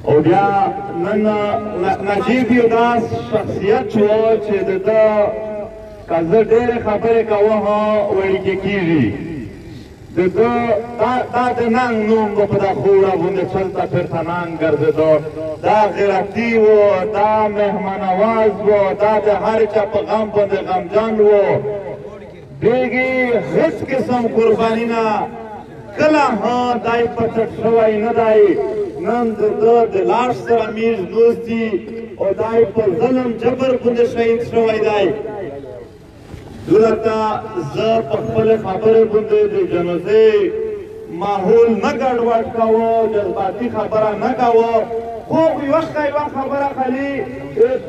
او بیا نن نجیب یو داس شخصیت شو چې د ده که زه ډېرې خبرې کوم وړوکې کېږي. د ده دا د ننګ نوم به په دا خوړه غوندې چلته پرته ننګ ګرځېده. دا غیرتي و، دا مهمانواز و، دا د هر چا په غم باندې غمجن و. بېګې هېڅ قسم قرباني نه کله هم دی پټ شوی نه دی. نن د ده د لاش سره میږ نوستي او دی په ظلم جبر باندې شهید شوی دی. دلته زه په خپلې خبرې باندې د جنازې ماحول نه ګډوډ کوه، جذباتي خبره نه کوه، خو یوه یوه خبره خالي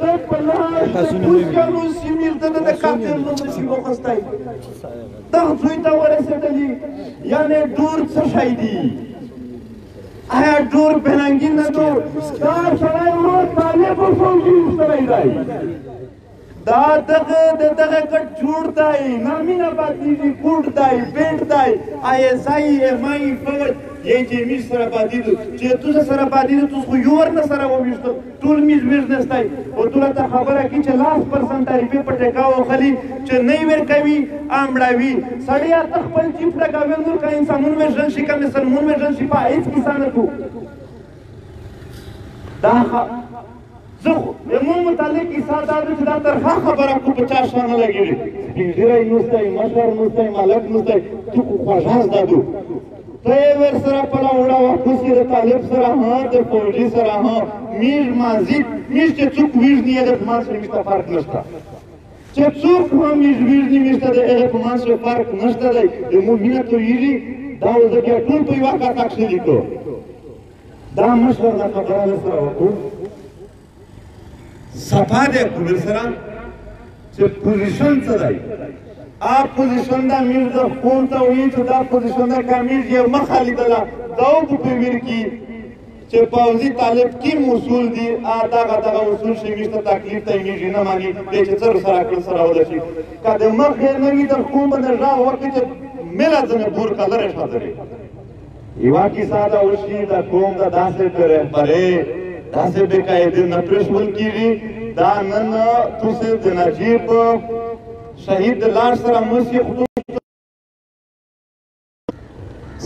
ته په لاش د کوزګانو سیمې ته د قاتل نوم نشي واخیستی، دغه ځای ته ورسېدلي. یعنې ډور څه شی دي؟ آیا ډور بننګي نه دو؟ دا سړی ورور طالب او فوجي ویشتلی دی. دا دغه د دغه کټ جوړ دی، نامینه پاتېږي، کوټ دی، بېټ دی، آی اس آی، ایم آی، فوج یې چې میږ سره پاتېدو، چې تاسو سره پاتېدو، تاسو خو یو ورنه سره وویشتل، ټول میږ ویښنستای. او توله ته خبره کی چې لاس پرسنټ تعریفې په ټیکاو خلی چې نه یې ورکوي امړوي. سړیه ته خپل جیب لګوې، نور که انسانون وژل شي که مسلمون وژل شي په هېڅ کیسه نه کو. دا زه خو زموږ متعلق کیسه دا ده چې دا ترخه خبره خو په چا ښه نه لګېږي. سپین ږیری نوستی، مشر نوستی، ملک نوستی، ته خو خوږه زده دو. ته یې ورسره پله وړه وه، کوسې د طالب سره ها، د فوجي سره ها، میږ مازي میږ چې څوک ویژني هغې په منځ کښې میږ ته فرق نشته. چې څوک هم میږ ویژني میږ ته د هغې په منځ کښې فرق نشته دی. زموږ مینه تویېږي. دا اوس ځکه ټول په یوه کاته کښې لیکو. دا مشر دا خبره ورسره وکړو، صفا دی کو ورسره چې پوزیشن څه دی. آ پوزیشن دا میږ د خپل ته وایي چې دا پوزیشن دا که میږ یې مخه لیدله دا په ویر کې چې پوځي طالب کیم اصول دي، آ دغه دغه اصول شي میږ ته تکلیف ته میږ نه ماني، دی چې څه سره کړل سره وده شي. که د مخ یې نه وي د خپل باندې غږ وکړي چې مله ځنې بور که لرې شه ځنې. یوه کیسه دا وشي د قوم د داسې بې رهبرۍ داسې بې قاعدې نه پرېښول کېږي. دا نن تاسې د نجیب شهید د لاش سره مسي خو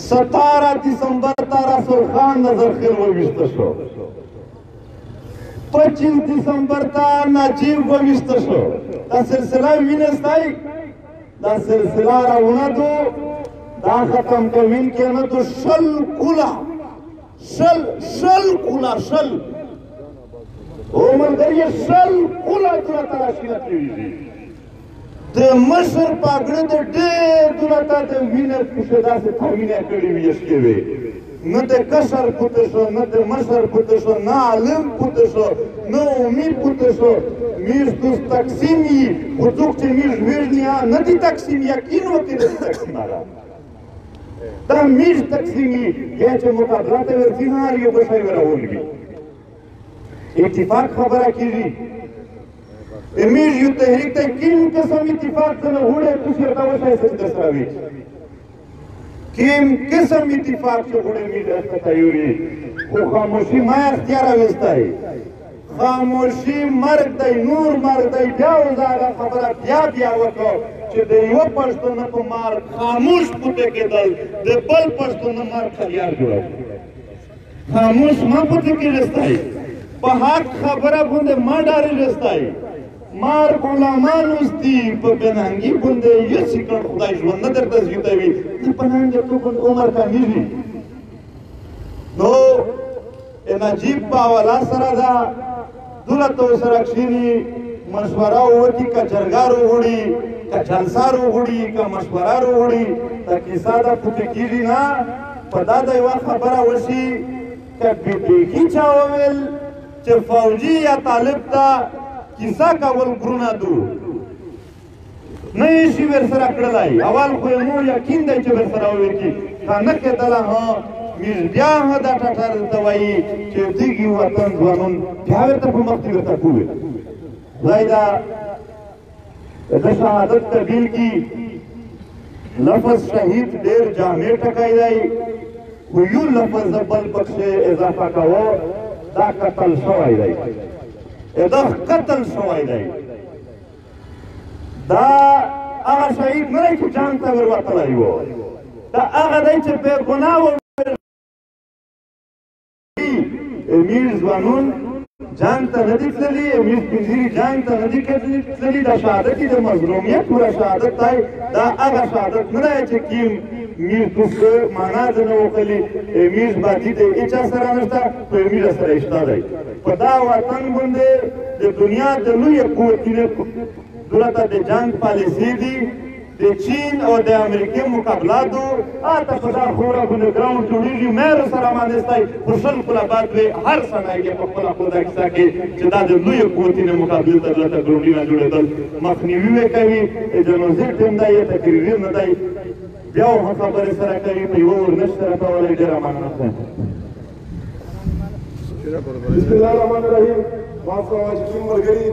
17 دسمبر ته رسول خان نظرخیل وویشته شو، 25 دسمبر ته نجیب وویشته شو. دا سلسله وینستای، دا سلسله راونه دو، دا ختم کوونکی نه دو. شل کله شل شل کله شل او ملګري شل کله دونه تلاشي نه پرېږدي. د مشر پاګړه د ډېر دونه ته د وینه پښه داسې تاوینه کړې وي یشکې وي. نه د کشر پوته شو، نه د مشر پوته شو، نه عالم پوته شو، نه امي پوته شو. میږ دوست تقسیم یي، خو څوک چې میږ وژني نه دي تقسیم، یقین وکړي نه دي تقسیم. هغه دا میږ تقسیم یي، بیا چې مقابله ته ورځي نه هر یو بل شی وراون وي. اتفاق خبره کېږي. میږ یو تحریک ته کیم قسم اتفاق څنګه غوړی تاسو ورته وښایئ چې درسره وي. کیم قسم اتفاق چې غوړی میږ درته تیوري، خو خاموشي ما اختیار ویستی. خاموشي مرګ دی، نور مرګ دی. بیا اوس هغه خبره بیا بیا وکړه چې د یوه پښتونه په مرګ خاموش پوتې کېدل د بل پښتونه مرګ خلیار جوړول. خاموش ما پوتې کېږستی، په حق خبره باندې ما ډارېږستی. مار علما نوستي په بننګي باندې یو سیکنډ خدای ژوند نه درته زیاتوي، نه په ننګ ته باندې عمر کمېږي. نو نجیب په حواله سره ده دولت سره کښېني، مشوره وکړي، که جرګه روغړي، که جلسه روغړي، که مشوره روغړي، دا کیسه دا پوتې کېږي نه. په دا د یوه خبره وشي که بیخي چا وویل چې فوجي یا طالب ته کیسه کول ګرونه دو نه یې شي ورسره کړلی. اول خو یې مو یقین دی چې ورسره وویل که نه کېدله ها میږ بیا هم دا ټټر درته وایي چې دغې وطن ځوانون بیا ورته په مخ کې ورته کوي. خدای دا د شهادت قبیل کی لفظ شهید ډېر جامع ټکی دی، خو یو لفظ بل پکښې اضافه کوه. دا قتل شوی دی، دا قتل شوی دی. دا هغه شهید نه دی چې جنګ ته وروتلی و، دا هغه دی چې بې ګناه و. امیر ځوانون جنګ ته نه دي تللي، امیر سپینږیري جنګ ته نه دي تللي. دا شهادت د مظلومیت پوره شهادت دی. دا هغه شهادت نه دی چې کیم میر توس معنا ځنه وخلي. امیر باندې د هیچا سره نشته، خو امیر سره شته دی. په دا وطن باندې د دنیا د لوی قوتونه دلته د جنګ پالیسي دي، د چین او د امریکې مقابله دو. آته په دا خوره باندې ګراوند جوړېږي، مېر سره باندې ستای خو 20 کله بعد وې هر سړی کې په خپله خپله کیسه کې چې دا د لوی قوتونو مقابلې ته دلته ګراونډونه جوړېدل مخنیوي وې کوي. د نوزیر ټیم دی، تقریري نه دی، بیا هم خبرې سره کوي، په یوه ورنش سره کولی. ډېره مننه. بسم الله الرحمن الرحیم. ما سره چې کوم ملګري